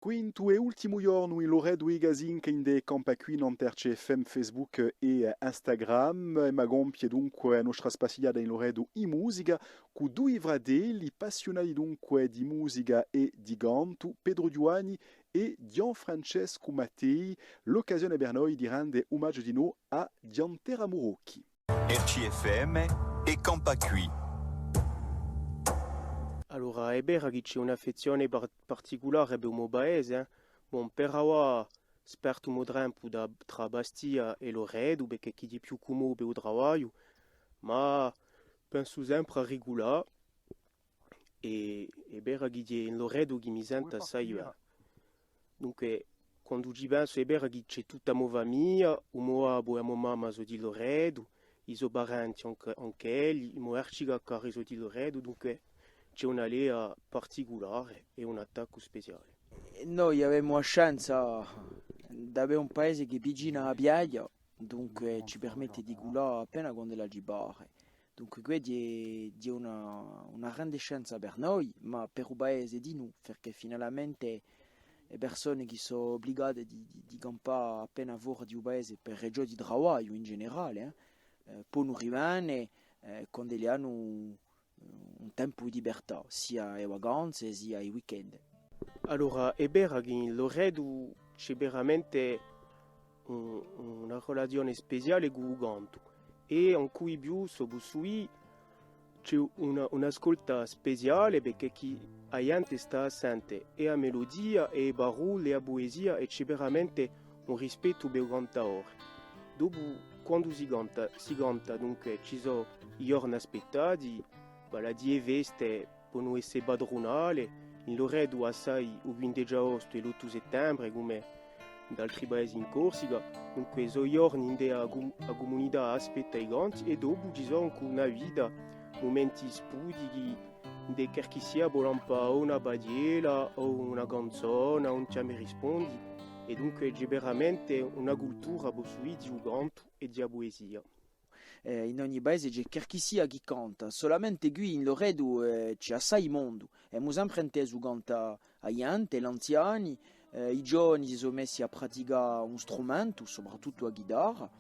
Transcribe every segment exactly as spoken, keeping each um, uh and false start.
Quintu è ultimu ghjornu in Loretu di Casinca ind'è Campà quì nant'à R C F M, Facebook è Instagram. Emu à compie dunque a nostra spassighjata in Loretu in musica, cù dui fratelli passiunati dunque di musica è di cantu, Petru Ghjuvanni è Ghjuvan Francescu Mattei, l'occasione per noi di rende umagiu di novu à Ghjuvan Teramu Rocchi. R C F M è Campà quì. Allora, hè vera chì ci hè un'affezzione par-, particulare per u mo paese, eh. Bon, per avà spartu u mo tempu da, trà Bastia è Loretu, perchè chì hè più cumudu per u travagliu, ma pensu sempre à riculà. È, hè vera chì hè in Loretu chì mi sentu assai bè. Dunque, quandu ci pensu, hè vera chì ci hè tutta a mo famiglia, u mo babbu è a mo mamma sò di Loretu, i so parenti ancu, ancu elli, i mo arcicaccari sò di Loretu, dunque ci hè una leia particulare è un attaccu speciale. Eh, noi avemu a chance d'avè un paese chì hè vicinu à a piaghja, dunque ci permette di culà appena quand'ella ci pare. Dunque, què hè, hè una, una grande chance per noi, ma per u paese dinù, perchè finalmente e persone chì sò ubligate di, di, di campà appena fora di u paese per ragiò di travagliu in generale, eh, eh, ponu rivene, eh, quand'elle anu un tempu di libertà, sia e vacanze, sia i weekend. Allora, hè vera chì in Loretu ci hè veramente un, una relazione speciale cù u cantu. È ancu di più, s'o possu dì, ci hè una, un'ascolta speciale, perchè chì a ghjente stà à sente è a meludia, è e parolle, è a puesia, è ci hè veramente un rispettu per u cantadore. Dopu, quandu si canta, si canta, dunque, ci sò i ghjorni aspettati, vale à dì e feste, ponu esse patrunale, in Loretu assai u quindeci aostu è l'ottu settembre, cum'è in d'altri paesi in Corsica, dunque sò ghjorni ind'è a cum-, a cumunità aspetta i canti, è dopu ci sò ancu una vita, mumenti sputichi, ind'è qualchissia pò lampà o una padiella, o una canzona, o un chjama è rispondi, è dunque ci hè veramente una cultura, possu dì, di u cantu è di a puesia. Eh, in ogni paese ci hè qualchissia chì canta, solamente quì in Loretu, eh, ci hè assai mondu. Emu sempre intesu cantà a ghjente, l'anziani, eh, i giovani si sò messi à praticà un strumentu, soprattuttu a ghitarra,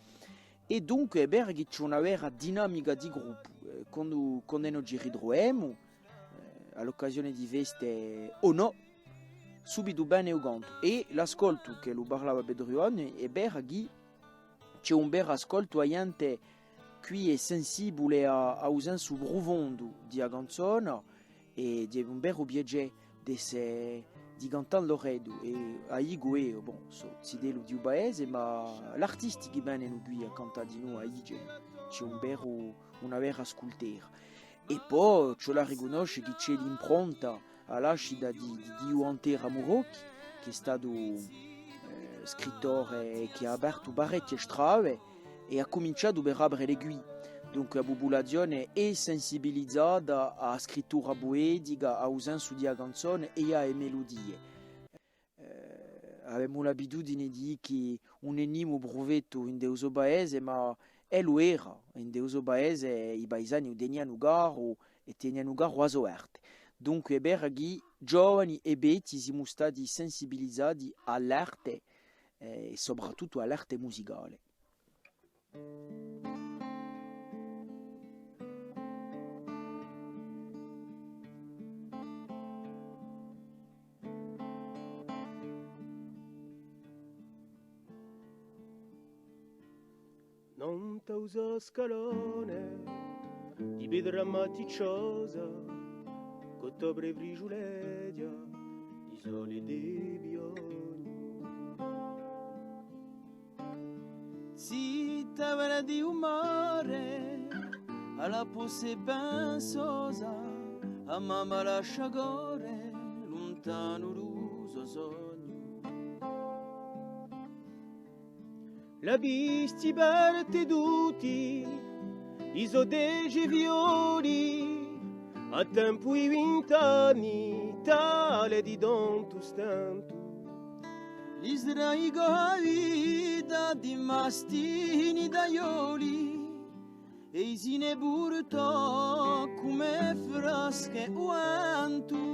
è dunque hè vera chì ci hè una vera dinamica di gruppu, eh, quandu, quand'è no ci ritruvemu, eh, à l'occasione di feste o nò, subitu vene u cantu. È l'ascoltu ch'ellu parlava Petru Ghjuvanni, hè vera chì ci hè un veru ascoltu, a ghjente quì hè sensibule à, à u sensu prufondu di a canzona, è hè un veru piacè d'esse, di cantà in Loretu, è a dicu eiu, bon, sò zitellu di u paese, ma l'artisti chì venenu quì à cantà dinù, a dice, ci hè un veru, una vera ascultera. È po ci vole à ricunnosce chì ci hè l'impronta, a lascita di, di, di Ghjuvan Teramu Rocchi, chì hè statu, eh, scrittore chì hà apertu parechje strade è hà cuminciatu per apre le quì. Dunque a pupulazione hè sensibilizata à a scrittura puetica, à u sensu di a canzone è à e meludie. Eh, avemu l'abitudine di dì chì ùn hè nimu prufettu ind'è u so paese, ma ellu era, ind'è u so paese i paisani u tenianu caru è tenianu caru a so arte. Dunque hè vera chì giovani è vechji simu stati sensibilizati à l'arte, eh, è soprattuttu à l'arte musicale. Nant'à u so scalone di petra maticciosa, ch'ottobre frisgiuleghja di sole è di piogna. Zitta vela di u mare, à la pose pensosa, a mamma lascia corre luntanu lu so sognu. L'avvisti parte tutti i so dece fiori, à tempu di vint'anni, tale di tantu stentu. Li sdraica a vita di mastini taglioli è i si ne purtò cum'è frasche u ventu.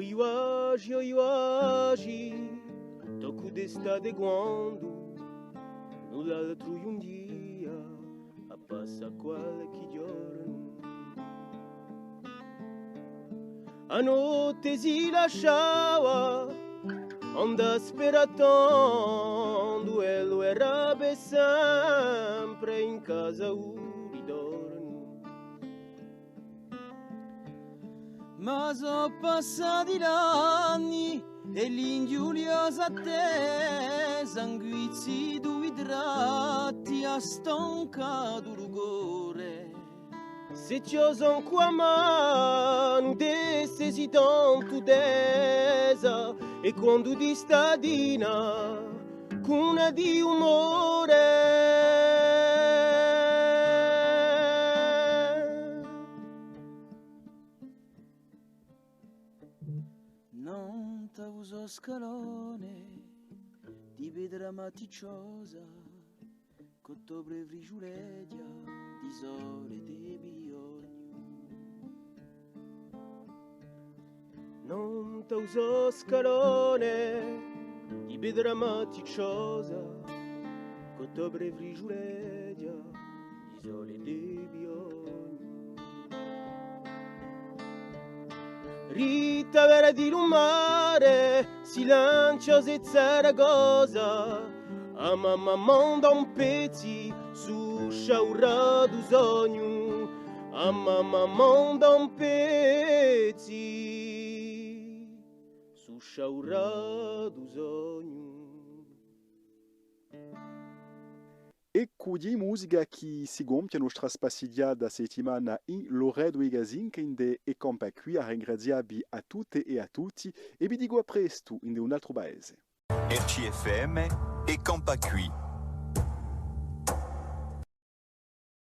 I guaci, i guaci, toccu d'estate quandu, null'altru ghjunghjia à passà qualchì ghjornu. A notte si lasciava andà sperattendu, ellu era per sempre in casa u ritornu. Ma sò passati l'anni è l'inghjuliosa attesa, inguizzitu i tratti, hà stancatu lu core. S'hè chjosa incù a manu, d'esse si tantu tesa, è quandu di statina cù una di u more. Nant'à u so scalone di petra maticciosa, ch'ottobre frisgiuleghja di sole è di piognu. Nant'à u so scalone di petra maticciosa, ch'ottobre frisgiuleghja di sole è di piognu. Ritta vera di lu mare, silenziu senza cosa, a mamma manda un pezzi, sù sciaurà di u sognu, a mamma manda un pezzi, sù sciaurà di u sognu. Eccu, di musica chì si compie a nostra spassighjata settimana in Loretu di Casinca ind'è È campà quì, à ringrazià vi à tutte è à tutti, è vi dicu à prestu ind'è un altru paese. R C F M, È campà quì.